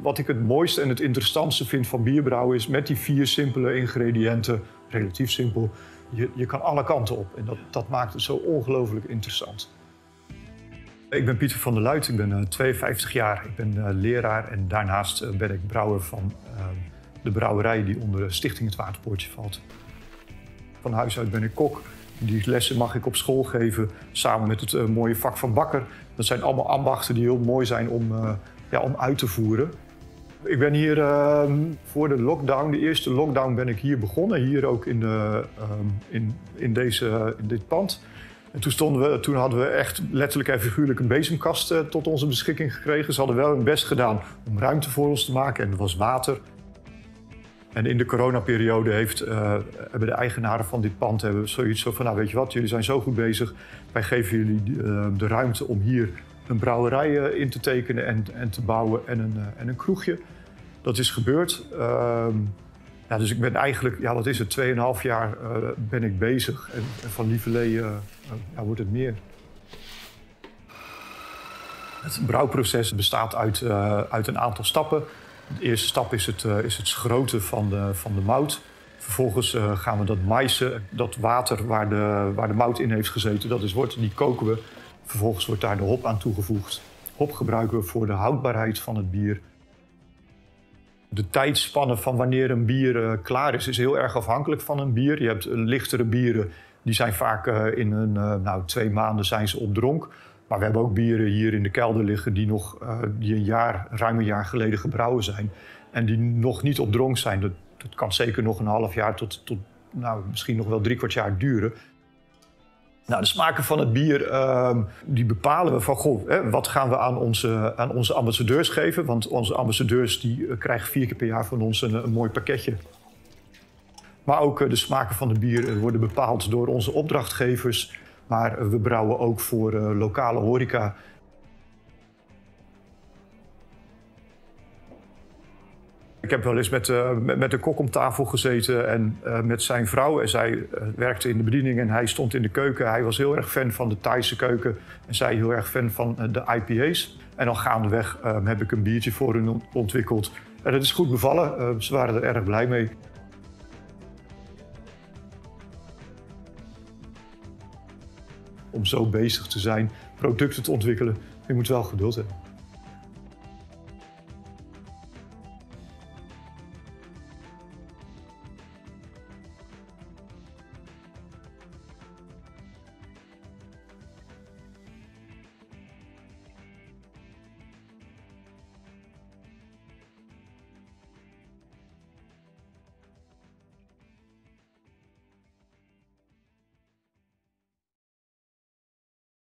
Wat ik het mooiste en het interessantste vind van bierbrouwen is met die vier simpele ingrediënten, relatief simpel, je kan alle kanten op. En dat maakt het zo ongelooflijk interessant. Ik ben Pieter van der Luit, ik ben 52 jaar, ik ben leraar en daarnaast ben ik brouwer van de brouwerij die onder de Stichting Het Waterpoortje valt. Van huis uit ben ik kok. Die lessen mag ik op school geven, samen met het mooie vak van bakker. Dat zijn allemaal ambachten die heel mooi zijn om uit te voeren. Ik ben hier voor de lockdown, de eerste lockdown ben ik hier begonnen. Hier ook in dit pand. En toen hadden we echt letterlijk en figuurlijk een bezemkast tot onze beschikking gekregen. Ze hadden wel hun best gedaan om ruimte voor ons te maken en er was water. En in de coronaperiode hebben de eigenaren van dit pand zoiets zo van, nou weet je wat, jullie zijn zo goed bezig. Wij geven jullie de ruimte om hier een brouwerij in te tekenen en te bouwen en een kroegje. Dat is gebeurd. Dus ik ben eigenlijk, ja, wat is het, 2,5 jaar ben ik bezig. En van lieverlee wordt het meer. Het brouwproces bestaat uit een aantal stappen. De eerste stap is het schroten van de mout. Vervolgens gaan we dat maïsen, dat water waar de mout in heeft gezeten, dat is wort, die koken we. Vervolgens wordt daar de hop aan toegevoegd. Hop gebruiken we voor de houdbaarheid van het bier. De tijdspanne van wanneer een bier klaar is, is heel erg afhankelijk van een bier. Je hebt lichtere bieren, die zijn vaak in een 2 maanden zijn ze op dronk. Maar we hebben ook bieren hier in de kelder liggen die ruim een jaar geleden gebrouwen zijn. En die nog niet op dronk zijn. Dat kan zeker nog een half jaar tot misschien nog wel 3/4 jaar duren. De smaken van het bier, die bepalen we van, goh, hè, wat gaan we aan onze ambassadeurs geven? Want onze ambassadeurs die krijgen 4 keer per jaar van ons een mooi pakketje. Maar ook de smaken van het bier worden bepaald door onze opdrachtgevers. Maar we brouwen ook voor lokale horeca. Ik heb wel eens met de kok om tafel gezeten en met zijn vrouw. En zij werkte in de bediening en hij stond in de keuken. Hij was heel erg fan van de Thaise keuken en zij heel erg fan van de I P A's. En dan gaandeweg heb ik een biertje voor hun ontwikkeld. En dat is goed bevallen. Ze waren er erg blij mee. Om zo bezig te zijn, producten te ontwikkelen, je moet wel geduld hebben.